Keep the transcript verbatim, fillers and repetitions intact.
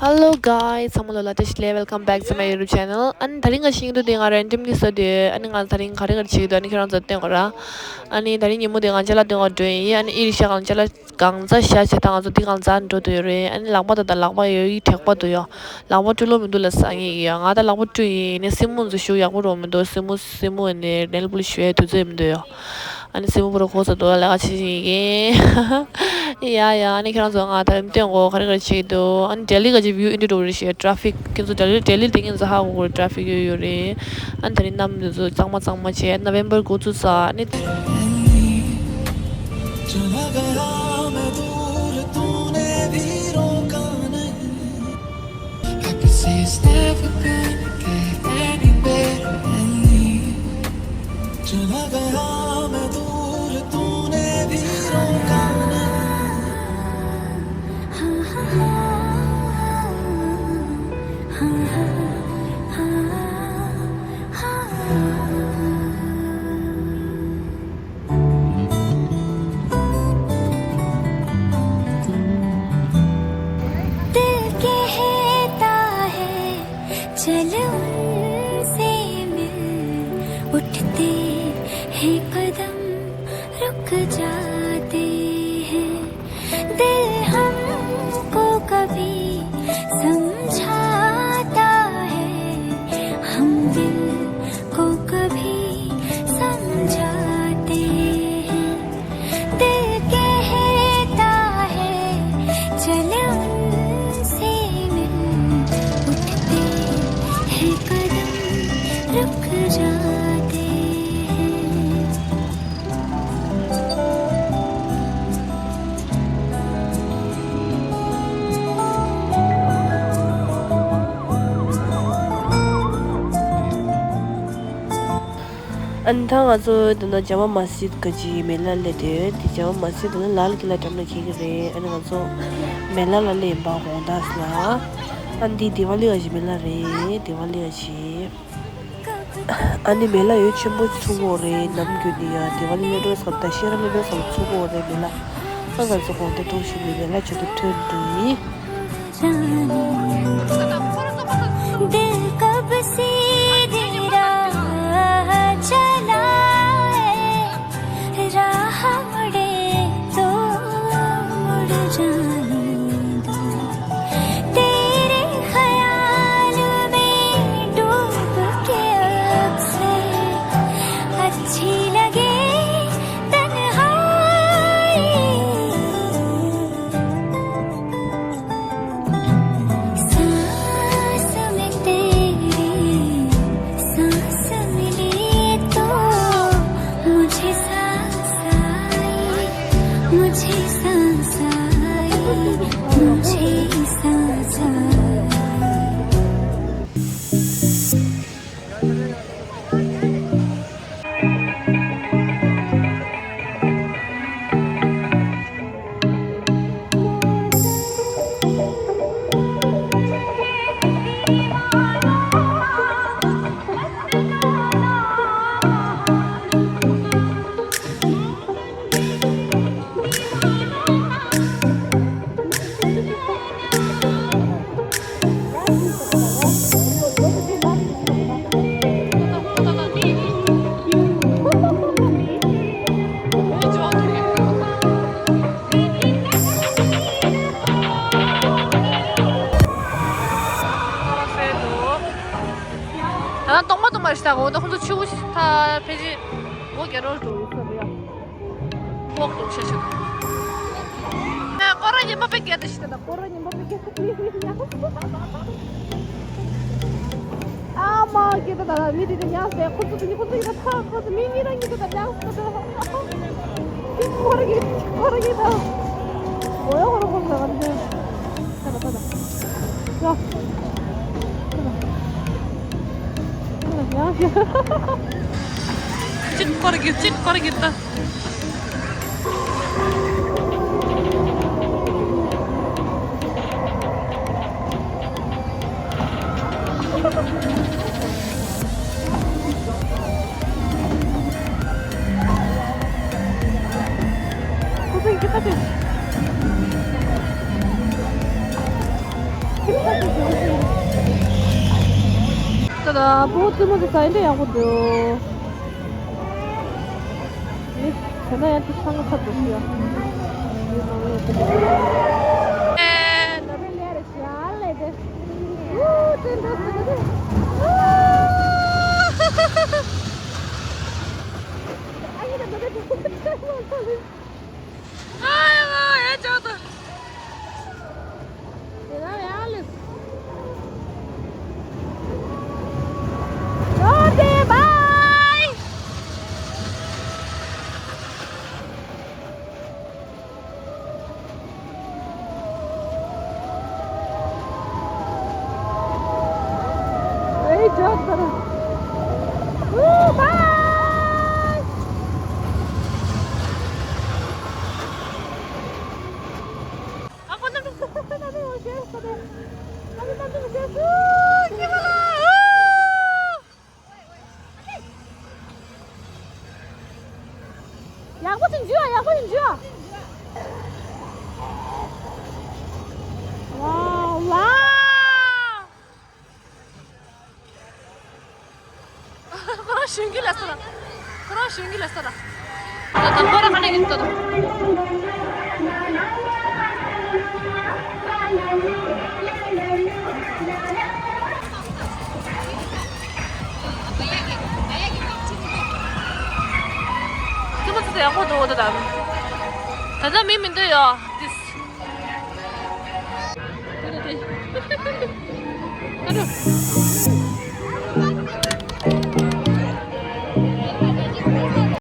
Hello guys, ཚང་མ་ལ་བཀྲ་ཤིས་བདེ་ལེགས། Welcome back to my YouTube channel. ཨ་ནི་དེ་རིང་ང་ཤིང་ཏུ་དེ་ང་རན་ཌམ་ལི་བཟོས་ཏེ་ཡོད། ཨ་ནི་ང་དེ་རིང་ག་རེ་ག་རེ་བྱེད་ཀྱི་འདུག་ཨ་ནི་ཁྱེད་རང་ཚོ་སྟོན་གོ་ར། ཨ་ནི་དེ་རིང་ཉིན་མོ་དེ་ང་ཅ་ལག་སྟོན་ག་འགྲོ་ཡིན། ཨ་ནི་ཨི་རི་ཤ་གང་ཅ་ལག་གང་ཚ་ཤ་བྱེད་ད་ང་ཚོ་དེ་གང་ཚ་འགྲོ་དུ་ཡོད་རེད། ཨ་ནི་ལག་པ་ད་ད་ལག་པ་ཡོད་ཡི་དྲེག་པ་འདུག་ཡོ། ལག་པ་བཀྲུ་ལོ་མི་འདུག་ལ་ཟ་ངེས་ཡོ། ང་ད་ལག་པ་བཀྲུ་ཡིན། ནི་སེན་མོ་ཚོ་ཞུ་ཡག་པོ་རོ་མི་འདུག་སེན་མོ་སེན་མོ་ནི་ནེལ་པོ་ལི་ཞུ་ཡ་དུས་ཚོད་མི་འདུག་ཡོ། ཨ་ནི་སེམས་པོ་རུ་གོ་ས་དོ་ལ་ལ་ཆེ་ཞིག་ཡིན། ཡ་ཡ། ཨ་ནི་ཁྱེད་རང་ཚོ་ང་ད་ལྟ་སྟོན་གོ་ག་རེ་ག་རེ་བྱེད་ཀྱི་འདུག་ཨ་ནི་ལྡི་ལི་ག་ཅིག་བིའུ་ཨིན་དྲི་འགྲོ་གི་རེད་ཤེས། ཊ་ཕིག་ཁྱེད་ཚོ་ལྡི་ལི་ལྡི་ལི་དེ་ངེད་ཚོ་ཧ་གོ་གོ་རེད། ཊ་ཕིག་ཡོད་ཡོད་རེད། ཨ་ནི་ད་རིང་གནམ་འདི་ཚོ་གཙང་མ་གཙང་མ་བྱས། ནོ་ཝེམ་བར་འགོ་ཚུགས་ས། ཨ་ནི། चला गया मैं दूर, तूने भी रोका नहीं। I can see it's never gonna get any better than me. चला गया मैं दूर, तूने भी रोका नहीं। दिल कहता है चल उनसे मिल, उठते हैं कदम रुक जाते हैं। दिल हमको कभी समझाता है, हम दिल को कभी समझाते हैं। दिल कहता है चल उनसे मिल, उठते हैं कदम रुक जाते हैं। ཨ་ནི་ད་ང་ཚོ་འདི་ན་ཇ་མ་མ་སི་ཇིད་ག་ཅིག་མེ་ལ་སླེབས་ཏེ་ཡོད། དེ་ཇ་མ་མ་སི་ཇིད་འདི་ན་ལ་ལ་ཀི་ལ་འགྲམ་ན་འཁེལ་གི་རེད། ཨ་ནི་ང་ཚོ་མེ་ལ་ལ་སླེབས་ཡིན་པ་དགོང་དག་ལ། ཨ་ནི་འདི་དི་ཝ་ལི་ག་ཅིག་མེ་ལ་རེད། དི་ཝ་ལི་ག་ཅིག་ཨ་ནི་མེ་ལ་ཡོད་ཆེན་པོ་ཚུགས་ཡོད་རེད། ནམ་རྒྱུན་ནི་ཡ་དི་ཝ་ལི་སླེབས་དུས་སྐབས་ད་ཤེས་རབ་སླེབས་དུས་སྐབས་ཚུགས་ཡོད་རེད་མེ་ལ། ཨ་ང་ཚོ་དགོང་དག་ཐུག་ཞིག་ནི་མེ་ལ་ཆེད་དུ་ཐོན་འདུག दिल कब से दे रहा चला है, राह मुड़े तो मुड़ जाने दो। तेरे ख्याल में डूब के अक्सर अच्छी लगे तन्हाई। सांस में तेरी सांस मिली तो मुझे सांस आई, मुझे सांस आई, मुझे सांस आई। ད་ནང་སྟོང་པ་སྟོང་པ་རེད་ཤག་འོ་ད་ཁོ་ཚོ་ཆུ་བོ་ཞིག་ད་ཕལ་ཆེར་ལོ་བརྒྱ་རོལ་འགྲོ་ཡོད་ས་རེད་ཡ། ལོག་འགྲོ་ཤ་ཤ། ཨ་སྐོར་ར་ཉན་པ་དཔེ་སྐད་ད་ཤི་ད་ད་སྐོར་ར་ཉན་པ་དཔེ་སྐད་ད་ཤི་ཉ། ཨ་མ་སྐད་ད་ད་ད་མི་དེ་དེ་ཉ་སེ་ཁོ་ཚོ་དེ་ཉི་ཁོ་ཚོ་ཡི་ད་ཐ་ཁོ་ཚོ་མི་གཉིས་ར་གཉིས་ད་ད་ཉ་སེ་ད་ད་སྐོར་ར་གི་སྐོར་ར་གི་ད་འོ་ཡ་འོ་ར་ཁོ་ཚོ་ད་ད་ད་ད་ད། གཅིག་སྐོར་གྱི་གཅིག་སྐོར་གྱི་ད། ད་ད་བུ་བཙུན་མོ་དེ་ས་ཡིན་དེ་ཡག་པོ་འདུག་ཨེ། དེ་ན་ཡང་དེ་ཚང་མ་ཚར་འགྲོ་ཤི་ཡ། ཨེ། ད་བེ་ལེ་རེ་ཤ་ལེ་དེ། ཨུ་དེ་འདྲ་ཟེར་གི་དེ། ཨུ། ཨ་ཡེ་ད་ད་ད་ད། ཨ་ཡེ་མ་ཡེ་ཅག་ད། དེ་ན་ཡང་ལེ། ཡོ་དེ་བའི། ཨེ་ཇོག་ད་ར། ཨུ་བའི། ཨ་ཁོ་ན་ན་ན་ན་ན་ཤེས་སོ་དེ། ན་ན་ན་ན་ཤེས་སོ། ཨུ་ཁྱི་མ་ལ། ཨུ། ཡག་པོ་ཅིག་འཇུ་ཨ། ཡག་པོ་ཅིག་འཇུ་ཨ། ཝའོ་ཝའོ། ཁོ་རང་ཞོན་གི་ལ་སོ་ར། ཁོ་རང་ཞོན་གི་ལ་སོ་ར། ད་ད་ཁོ་རང་ཁ་ནས་ཡིན་ད་ད། ཙི་མ་ཙི་ཙི་ཡག་པོ་འདུག་ད་ད། ད་ད་མི་མི་འདུག་ཡ། ཏིས། ད་ད་ད། ད་ད།